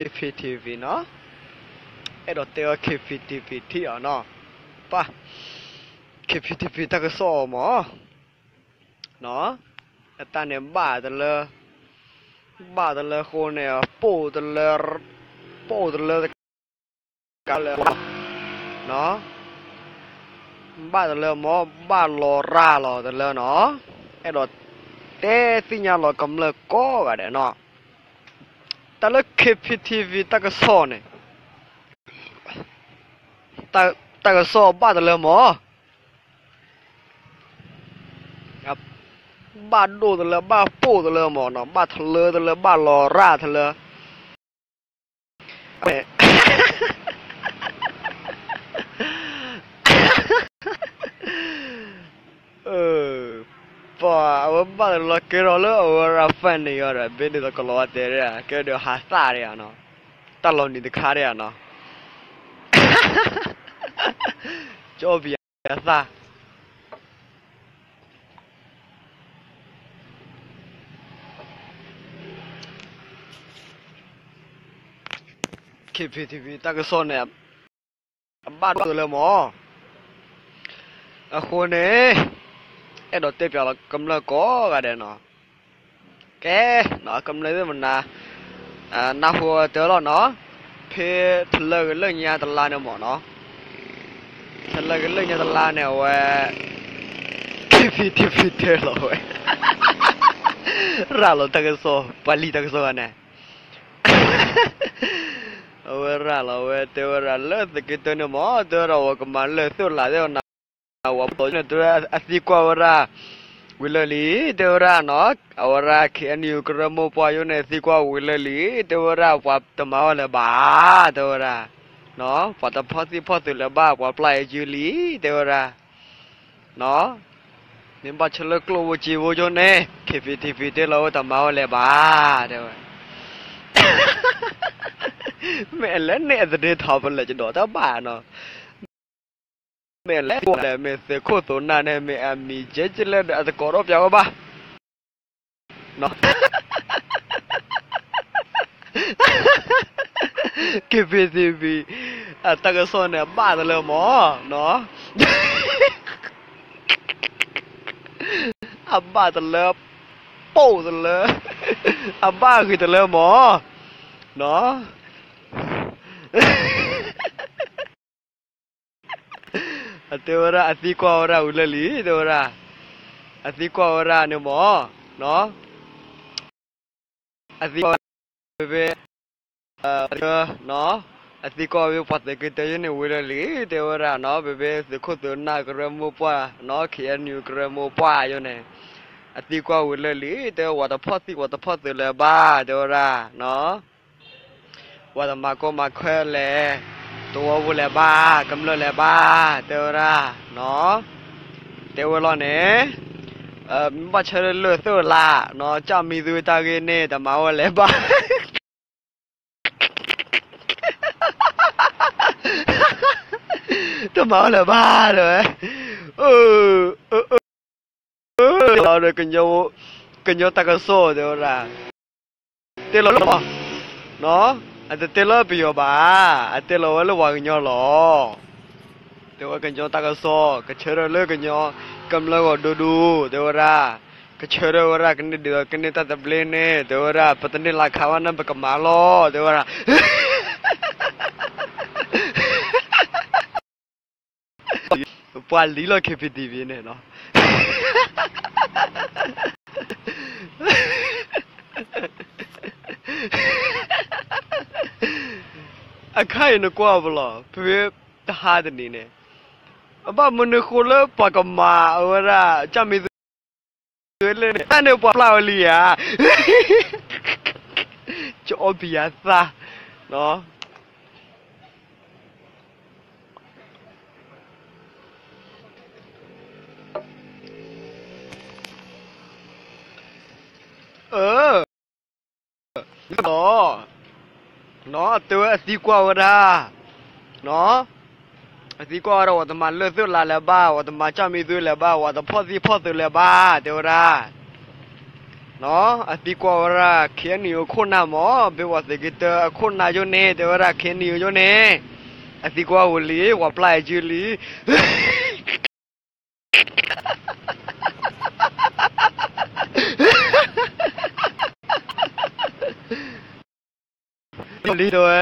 KPTV နီၤ, အဲၣ်ဒိးတဲဝဲ KPTV ထံၣ်အီၤနီၤ, ပၢ် KPTV တၢ်ကစီၣ်အီၤမး, အတၢ်န့ၣ်ဘၣ်တလၢ, ဘၣ်တလၢအဃိန့ၣ် ပိၢ်တလၢ, ပိၢ်တလၢတကးလၢၤ, ဘၣ်တလၢမး ဘၣ်လီၤရၢ်လီၤတလၢနီၤ, အဲၣ်ဒိးတဲသ့ၣ်ညါလီၤကမျၢၢ်ကိးဂၤဒဲးနီၤ, တၢ်လၢ KPTV တၢ်ကစီၣ်န့ၣ် တၢ်ကစီၣ်ဘၣ်တလၢမး, ဘၣ်ဒိၣ်တလၢ ဘၣ်ပိၢ်တလၢမးနီၤ, ဘၣ်ထလၢတလၢ ဘၣ်လီၤရၢ်တလၢ, ပှၤအဝဲဘၣ်တလၢကဲထီၣ်လၢအဝဲရၢ် funny အီၤဒီး ဘ့ၣ်ဒုးသကိးလီၤဝဲတဲဒၣ် ကဲဒီးဟးသၣ်ဒၣ်နီၤ, တၢ်လီၤနံၤတခါဒၣ်နီၤ, ကၠီဘံယသၣ် KPTV တၢ်ကစီၣ်န့ၣ် အဘၣ်ဒိၣ်တလၢမး, အဃိန့ၣ် အဲၣ်ဒိးတဲပၠးလီၤကမျၢၢ်ကိးဂၤဒဲးနီၤ, ကဲ, ကမျၢၢ်သ့ၣ်မနၤ နၢ်ဟူဝဲတၢ်လီၤနီၤ, ဖဲထလၢကလၢာ်ညါတလါန့ၣ်မးနီၤ, ထလၢကလၢာ်ညါတလါန့ၣ် အဝဲ KPTV တဲလီၤဝဲ ရၢ်လီၤတၢ်ကစီၣ် ပှၤလံၣ်တၢ်ကစီၣ်ဂၤန့ၣ် အဝဲရၢ်လီၤဝဲ တဲဝဲဒၣ်လၢသုးက့တၢန့ၣ်မး တဲဝဲဒၣ် ပှၤကမၤလၢၢ်သိၣ်လးသ့ၣ်နၤ ဝဲပှၤန့ၣ် တဲဝဲဒၣ်အသံကွၢ်ဝဲဒၣ် ဝံၤလၢာ်လံ တဲဝဲဒၣ်နီၤ, အဝဲဒၣ် KNU ကရၢမိၢ်ပှၢ်ယိန့ၣ် သံကွၢ်ဝံၤလၢာ်လံ တဲဝဲဒၣ် ပှၤတမၤဝဲလၢၤဘၣ် တဲဝဲဒၣ်, ပှၤတဖီၣ်သံၣ်ဖီၣ်သုးလၢၤဘၣ် ပှၤပျၢ်အံၤကၠုလံ တဲဝဲဒၣ် မ့ၢ်ဘၣ်ဆၢလၢကျိၣ်ဖိစ့ဖိကၠိန့ၣ် KPTV တဲလီၤဝဲတမၤဝဲလၢၤဘၣ် တဲဝဲ, မ့ၢ်အလဲၣ်န့ၣ်အသန့ၤထီၣ်ပလၢာ်ကဒီးတၢ်ဘၣ်နီၤ, မ့ၢ်အလဲၣ်လဲၣ် မ့ၢ်သုးခိၣ်သုးနၢ်န့ၣ် မ့ၢ်အမံၤကဲကဲလၢဒီးအတကိးထီၣ်ပၠးဝဲဘၣ် KPTV အတၢ်ကစီၣ်န့ၣ် အဘၣ်တလၢမး, အဘၣ်တလၢ, ပိၢ်တလၢ, အဘၣ်ဂ့ၤတလၢမး, အတဲဝဲဒၣ် အသံကွၢ်ဝဲဒၣ်ဝံၤလၢာ်လံ တဲဝဲဒၣ်, အသံကွၢ်ဝဲဒၣ်န့ၣ်မး, အသံကွၢ်ဝဲဒၣ် အသံကွၢ်ဝဲဖဲ အသံကွၢ်ဝဲဖဲပှၤသုးက့တၢယိန့ၣ်ဝံၤလၢာ်လံ တဲဝဲဒၣ်နီၤ, ဖဲဖဲသုးခိၣ်သုးနၢ်ကရၢမိၢ်ပှၢ်နီၤ, KNU ကရၢမိၢ်ပှၢ်ယိန့ၣ်, အသံကွၢ်ဝံၤလၢာ်လံ တဲဝဲ ပှၤတဖီၣ်သံၣ်ပှၤတဖီၣ်သုးလၢၤဘၣ် တဲဝဲဒၣ်နီၤ ပှၤတမၤကီမၤခဲလဲၣ်, တဝီပူၤလဲၣ်ဘၣ်, ကမျၢၢ်လဲၣ်ဘၣ်, တဲဝဲဒၣ်နီၤ, တဲဝဲလီၤန့ၣ်, မ့ၢ်ဘၣ်ဆၢလၢလၢၢ်သိၣ်လးနီၤ, ကၢ်မံသူတၢ်ဂ့ၢ်န့ၣ် တမၤဝဲလဲၣ်ဘၣ် တမၤဝဲလဲၣ်ဘၣ် တဲဝဲ, အၢ, အၢ, အၢ, ဒီး ကညီတၢ်ကစီၣ် တဲဝဲဒၣ်, တဲလီၤလၢပယီၤ, အတတဲလၢပယီၤဘၣ်, အတဲလီၤဝဲလၢပှၤကညီလီၤ. တဲဝဲကညီတၢ်ကစီၣ် ကဆၢထၢၣ်လၢကညီ ကမျၢၢ်ဂီၢ်ဒိၣ်ဒိၣ် တဲဝဲဒၣ်, ကဆၢထၢၣ်ဝဲဒၣ် ကန့ၢ်ဒုးဒီးကန့ၢ်တၢ်သဘျ့န့ၣ် တဲဝဲဒၣ် ပတန့ၢ်လၢခးဝဲန့ၣ် ပကမၤလီၤ တဲဝဲဒၣ် ပှၤလံၤလီၤ KPTV န့ၣ်နီၤ, အခါအံၤနကွၢ်ပလီၤ ဖဲတဟါတနံၤန့ၣ်, အဘၣ်မနုၤဃိလၢပှၤကမၤအဝဲဒၣ် ကၢ်မံသူလၢန့ၣ် တၢ်န့ၣ်ပှၤပျၢ်ဝဲလံဧါ, ကအီၣ်ပယၤသၣ်, အၢ, ဒီး, တဲဝဲအသံကွၢ်ဝဲဒၣ်, အသံကွၢ်ဝဲဒၣ် ပှၤတမၤလၢၢ်သိၣ်လးလဲၣ်ဘၣ်, ပှၤတမၤကၢ်မံသူလဲၣ်ဘၣ်, ပှၤတဖီၣ်သံၣ်ဖီၣ်သုးလဲၣ်ဘၣ် တဲဝဲဒၣ် အသံကွၢ်ဝဲဒၣ် ခ့ၣ်အဲၣ်ယူၣ် အခိၣ်နၢ်မး, ဘၣ်ဝဲသ့ၣ်ကတၢၢ်အခိၣ်နၢ်ယိၣ်န့ၣ် တဲဝဲဒၣ် ခ့ၣ်အဲၣ်ယူၣ် ယိၣ်န့ၣ်, အသံကွၢ်ဝံၤလံ, ပှၤပျၢ်အစုလံ လံ တဲဝဲ,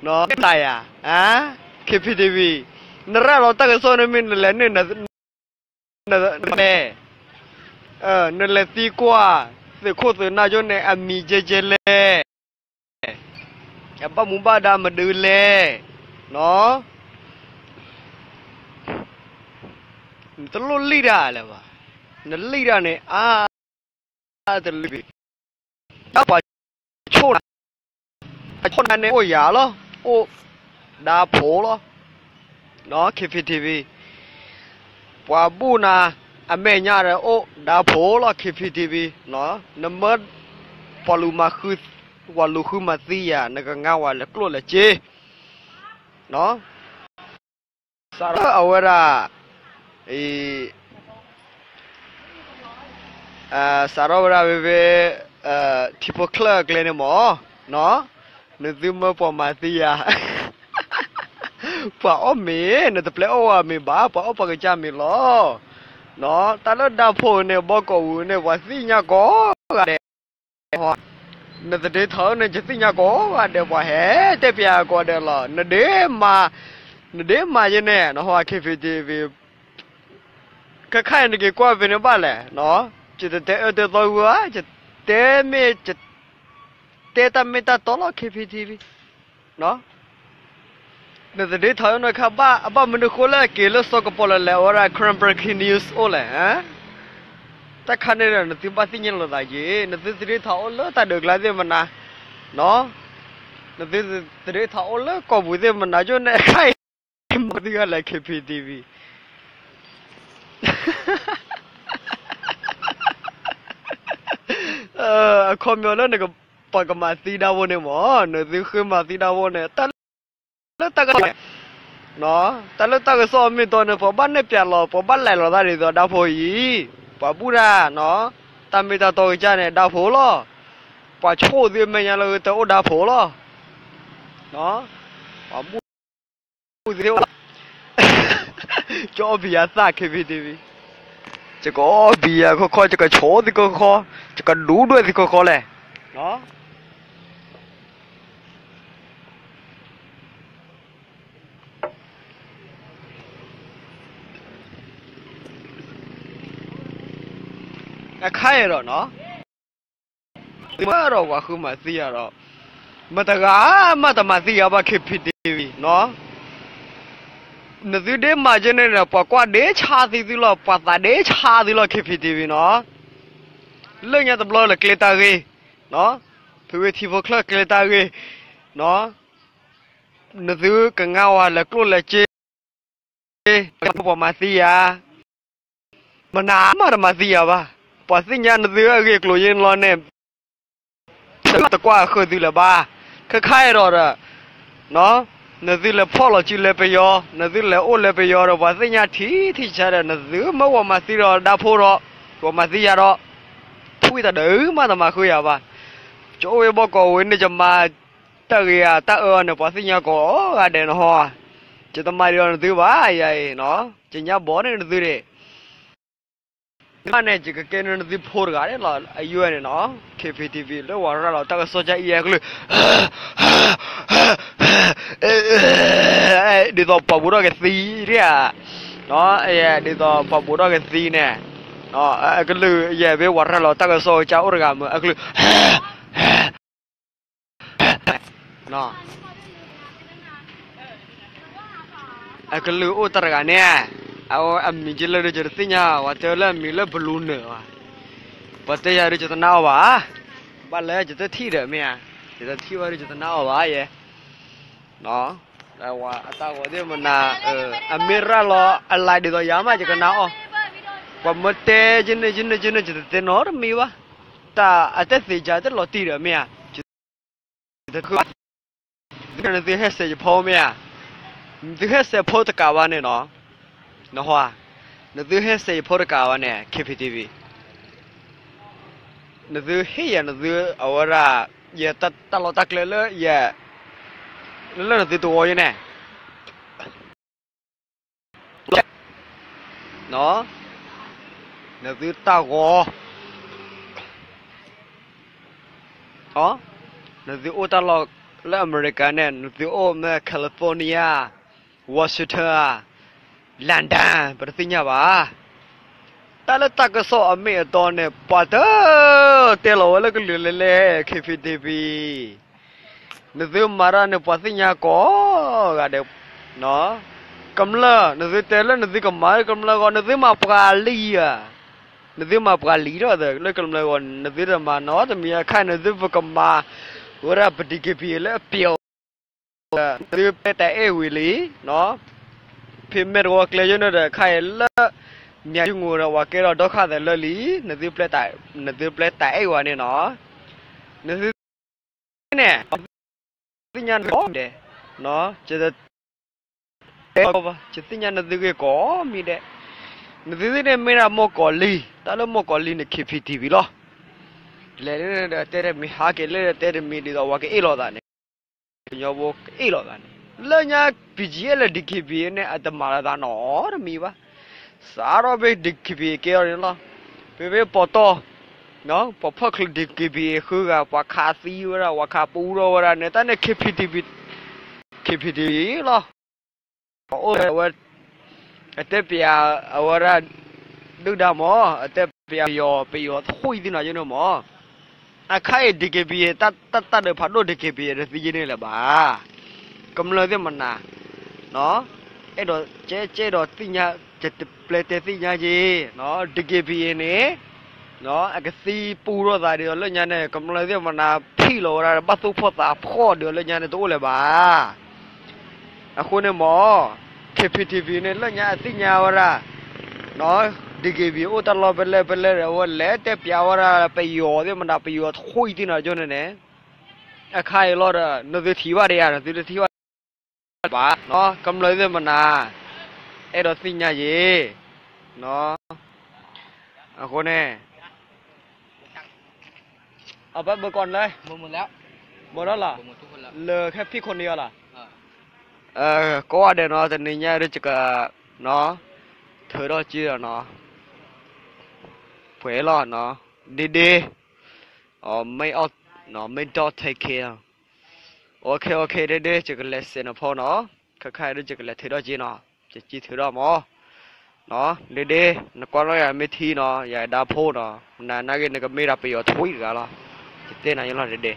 နတၢ်ယၤ, KPTV, နရၤလီၤတၢ်ကစီၣ်န့ၣ်မ့ၢ်နလဲၤန့ၣ်, နလဲၤ, နလဲၤသံကွၢ် သုးခိၣ်သုးနၢ်ယိၣ်န့ၣ် အမံၤကဲကဲလဲၣ်, အဘၣ်မူဘၣ်ဒါမနုၤလဲၣ်, နတလိၣ်လံၣ်တၢ်လၢၤဘၣ်, နလံၣ်တၢ်န့ၣ် အါ တလံၣ်ဘၣ်, တၢ်ပှၤဆိၣ်နၤ, ပှၤဆိၣ်နၤန့ၣ်အိၣ်ယၤလီၤ, အိၣ်ဒါဖိလီၤ, KPTV, ပှၤဘူၣ်နၤ အမဲာ်ညါဒီးအိၣ်ဒါဖိလီၤ KPTV, နမၢ ပှၤလူၤမၤဃု, ပှၤလူၤဃုမၤသံယၤ နကငါဝဲလဲၤကျိၣ်လဲၤစ့ စးထီၣ်အဝဲဒၣ်, အံၤ, စးထီၣ်ဝဲဒၣ်ဝဲဖဲ ထံဖိချၢၣ်အကျဲန့ၣ်မး, နသုမၢပှၤမၤသံယၤ, ပှၤအီၣ်မ့ၤ, နတပျဲအီၣ်ဝဲမ့ၤဘၣ်, ပှၤအီၣ်ပှၤကစၢ်မ့ၤလီၤ, တၢ်လၢဒါဖိန့ၣ် ဘီကီၢ်ဝူၤန့ၣ် ပှၤသ့ၣ်ညါကိးဂၤဒဲး နသဒ့ထီၣ်န့ၣ် ယသ့ၣ်ညါကိးဂၤဒဲး ပှၤဟဲတဲပျးကိးဂၤဒဲးလီၤ, နဒ့မၤ, နဒ့မၤယဲန့ၣ် နဟီ KPTV, ခဲခါအံၤနက့ၤကွၢ်ဖဲန့ၣ်ဘၣ်လဲၣ်, ယတတဲအၢတဲသီဝဲဘၣ်, ယတဲမ့ၢ်, တဲတၢ်မ့ၢ်တၢ်တီလီၤ KPTV, နသဒ့ထီၣ်န့ၣ်ခါဘၣ်, အဘၣ်မနုၤဃိလၢအက့ၤလၢစီၤကပီၤလၢလဲၤဝဲဒၣ် Karen Breaking News အိၣ်လဲၣ်, တၢ်ခါန့ၣ်ဒီး နသုဘၣ်သ့ၣ်ညါလိာ်သးက့ၤ, နသုသဒ့ထီၣ်အိၣ်လၢတၢ်ဒုးကျါသ့ၣ်မနၤ, နသုသဒ့ထီၣ်အိၣ်လၢကီၢ်ပူၤသ့ၣ်မနၤ ယိၣ်န့ၣ်ခါအံၤ မၤသံဂၤလဲၣ် KPTV, အခီပညီလၢနက, ပှၤကမၤသံဒါဖိန့ၣ်မး, နသုဃ့မၤသံဒါဖိန့ၣ် တၢ်လၢတၢ်ကစီၣ်န့ၣ်, တၢ်လၢတၢ်ကစီၣ်အမ့ၢ်တီန့ၣ် ပှၤဘၣ်နဲၣ်ပျးလီၤ, ပှၤဘၣ်လဲၤလီၤသးဒ်သိးဒါဖိအံၤ, ပှၤဘူၣ်တၢ်, တၢ်မ့ၢ်တၢ်တီကစၢ်န့ၣ် ဒါဖိလီၤ, ပှၤဆိၣ်သုအမဲာ်ညါလၢတအိၣ်ဒါဖိလီၤ, ပှၤဘူၣ် ကအီၣ်ဘံယၤသၣ် KPTV, ယကအီၣ်ဘံယၤခီခီ, ယကဆိၣ်သုခီခီ, ယကဒူဒွဲၣ်သုခီခီလဲၣ်, အခါအံၤဒီးနီၤ သုမၤဒီးပှၤဃုမၤသံယၤဒီး မတၤတဂၤမးတမၤသံယၤဘၣ် KPTV နီၤ. နသုဒ့မၤကဲန့ၣ်ဒီး ပှၤကွၢ်ဒ့ဆါသံသုလီၤ, ပှၤသးဒ့ဆါသုလီၤ KPTV နီၤ. လၢညါတဘျီလၢကျဲတၢ်ဂ့ၢ် ဖုဝ့ထံဖိချၢၣ်ကျဲတၢ်ဂ့ၢ် နသုကငါဝဲလဲၤကျိၣ်လဲၤစ့ ပှၤမၤသံယၤ, မနၤမးတမၤသံယၤဘၣ်. ပှၤသ့ၣ်ညါနသုအဂ့ၢ်အကျိၤယဲၢ်န့ၣ်လီၤန့ၣ် တကွၢ်ဃုာ်သုလၢၤဘၣ်. ခဲခါအံၤဒီး နသုလဲၤဖီၣ်လီၤစုလဲပယီၤ, နသုလဲၤအိၣ်လဲပယီၤဒီး ပှၤသ့ၣ်ညါထံထံဆါဒီး နသုမၢပှၤမၤသံဒီးဒါဖိဒီး ပှၤမၤသံယၤဒီး ထွံၣ်တဒုမးတမၤဃုာ်ယၤဘၣ်. ယအိၣ်ဝဲဘီကီၢ်ဝဲန့ၣ် ယမၤတၢ်ဂ့ၤဧါ တၢ်အၢအီၤန့ၣ် ပှၤသ့ၣ်ညါကိးဂၤဒဲးနီၤ. ယတမၤဒံးဒီးနသုဘၣ်ယၤအံၤ, ယညါဘီန့ၣ်နသုဒၣ် န့ၣ် ယကကဲန့ၢ်နသုဖိတဂၤဒၣ်လီၤ. အယုၢ်န့ၣ်နီၤ KPTV လၢပှၤရၤလီၤတၢ်ကစီၣ်ကအံၤအကလုၢ် ဒ်သိးပှၤဘူးထီၣ်ကသံဧါ, ဒ်သိးပှၤဘူးထီၣ်ကသံန့ၣ် အကလုၢ်ယဲၢ်ဖဲပှၤရၤလီၤတၢ်ကစီၣ်ကအိၣ်တဂၤမ့ၢ်အကလုၢ် အကလုၢ်အိၣ်တၢ်တဂၤန့ၣ် အမံၤက့လၢဒုးယတသ့ၣ်ညါ, ပှၤတဲလၢအမံၤလၢဘလူးနၢၤဘၣ်, ပှၤတဲယၤဒုးယတနာ်အီၤဘၣ်, ဘၣ်လဲၣ်ယတထံၣ်ဒီးမ့ၢ်ဧါ, ယတထံၣ်ဘၣ်ဒုးယတနာ်အီၤဘၣ်ယဲ, အတၢ်ဂီၤသ့ၣ်မနၤ, အမ့ၢ်ရၤလီၤအလၢဒ်သိးယၤမး ယကနာ်အီၤ, ပှၤမ့ၢ်တဲယန့ၣ်ယန့ၣ်ယန့ၣ် ယတတဲနီတမံၤဘၣ်, တၢ်အတသ့ၣ်ယၤတလီၤတံၢ်ဒီးမ့ၢ်ဧါ နသုဟဲစဲးယဖိမ့ၢ်ဧါ, နသုဟဲစဲးဖိတကးဘၣ်န့ၣ်နီၤ, နဟါ, နသုဟဲစဲးယဖိတကးဘၣ်န့ၣ် KPTV, နသုဟ့ၣ်ယၤနသုအဝဲဒၣ် ယတၢ်လီၢ်တၢ်ကျဲလၢယ လၢနသုတဝီယဲန့ၣ် နသုတၢ်ဂီၤ နသုအိၣ်တၢ်လီၢ်လၢအမဲရကၤန့ၣ် နသုအိၣ်မ့ၢ် California, Washington, London ပတသ့ၣ်ညါဘၣ်. တၢ်လၢတၢ်ကစီၣ်အမ့ၢ်အတီန့ၣ် ပှၤတတဲလီၤဝဲလၢကလုာ်လဲၤလဲၤ K P T V နသုမၤတၢ်န့ၣ် ပှၤသ့ၣ်ညါကိးဂၤဒဲး, ကမျၢၢ် နသုတဲလၢနသုကမၤလၢကမျၢၢ်ဂီၢ် နသုမၤပှၤလံဧါ, နသုမၤပှၤလံထီၣ်ဒီး လၢကမျၢၢ်ဂီၢ် နသုတမၤနီတမံၤအခါ နသုပကမၤ ဝဲဒၣ်ပ D K P လၢအပျီ နသုပျဲတၢ်အဲၣ်ဝံၤလံ, ဖဲမဲာ်တဝီကျဲယိန့ၣ်ဒီး ခါအံၤလၢ မၠးယုငိၣ်ဒီး ပှၤကဲထီၣ်ဒီခါသးလၢလံ, နသုပျဲ, နသုပျဲတၢ်အဲၣ်ဝဲန့ၣ်နီၤ, နသုန့ၣ် သ့ၣ်ညါနသုကိးမံၤဒဲး, တဲဘၣ် ယသ့ၣ်ညါနသုဂ့ၢ်ကိးမံၤဒဲး, နသုသ့ၣ်န့ၣ်မ့ၢ်ဒၣ်မိၢ်ကီၤလံၤ, တၢ်လၢမိၢ်ကီၤလံၤန့ၣ် K P T V လီၤ. လဲၤလၢဒီးတဲတမံၤ ဟးက့ၤလၢဒီးတဲတမံၤ ဒ်သိးပှၤကအဲၣ်လိာ်သးန့ၣ်, ကညီဖိကအဲၣ်လိာ်သးန့ၣ်, လၢညါ P G L လၢ D K B A န့ၣ် အတမၤလၢသးနီတမံၤဘၣ်. စးထီၣ်ဖဲ D K B A ကဲထီၣ်န့ၣ်လီၤ. ဖဲဖဲပီတီၢ်, ပီဖီၣ်ချၢ D K B A ဃုဂၤ ပှၤခးသံဝဲဒၣ် ပှၤခးပူထီၣ်ဝဲဒၣ်န့ၣ် တၢ်န့ၣ် K P T V, K P T V လီၤ. အိၣ်ဝဲ အတဲပျးအဝဲဒၣ် ဒုၣ်ဒါမၢ်, အတဲပျးပယီၤ ပယီၤထွံၣ်သ့ၣ်နီၤယိန့ၣ်မၢ်. အခါအံၤ D K B A တၢ်တၢ်ဒုးဖးဒိၣ် D K B A တသ့ယဲန့ၣ်လၢၤဘၣ်. ကမျၢၢ်သ့ၣ်မနၤ, အဲၣ်ဒိးကဲကဲဒီးသ့ၣ်ညါ, ကပျဲတဲသ့ၣ်ညါက့ၤ, D K B A န့ၣ် အကသံပူထီၣ်သးဒ်သိးလၢညါန့ၣ် ကမျၢၢ်သ့ၣ်မနၤဖံးလီၤဝဲဒၣ် ဘၣ်သူၣ်ဖှီၣ်သးဖှီၣ်ဒ်သိးလၢညါန့ၣ်တအိၣ်လၢၤဘၣ်. အဃိန့ၣ်မၢ် K P T V န့ၣ် လၢညါအသ့ၣ်ညါဝဲဒၣ် D K B A အိၣ်တၢ်လီၢ်ဖဲလဲၣ်ဖဲလဲၣ်ဒီး အဝဲလဲၤတဲပျးဝဲဒၣ် ပယီၤသ့ၣ်မနၤ ပယီၤထွံၣ်သ့ၣ်နီၤယိန့ၣ်န့ၣ်, အခါအံၤလီၤဒီး နသုထံၣ်ဘၣ်ဒံးဧါ, နသုတထံၣ်ဘၣ်ဘၣ်, ကမျၢၢ်သ့ၣ်မနၤ အဲၣ်ဒိးသ့ၣ်ညါယ့ၤ, အဃိန့ၣ် အဘၣ်ဘၣ်ကီးန့ၣ်လဲၣ်, မ့ၢ်လီၤလီၤ, လၢခဲဖံးခိၣ်န့ၣ်အီၤလီၤ, ကိးဂၤဒဲးနီၤ တနံၤညါဒ်ယက ထုးထီၣ်က့ၤဒီးနီၤ, ပှဲၤလီၤနီၤ, ဒ့ဒ့, မ့ၢ်အီၣ်, မ့ၢ်ဒီး take care, OK OK ဒ့ဒ့ ယကလဲၤစဲးနဖိနီၤ, ခဲခါဒ်ယကလဲၤထုးထီၣ်က့ၤနီၤ, ယကထုးထီၣ်မၢ် ဒ့ဒ့, နကွၢ်လီၤယၤမ့ၢ်ထံနီၤ ယၤဒါဖိနီၤ, နနာ်က့ နကမ့ၢ်ဒၣ်ပယီၤထွံၣ်တဂၤလီၤ, ယတဲနၤယလီၤဒ့ဒ့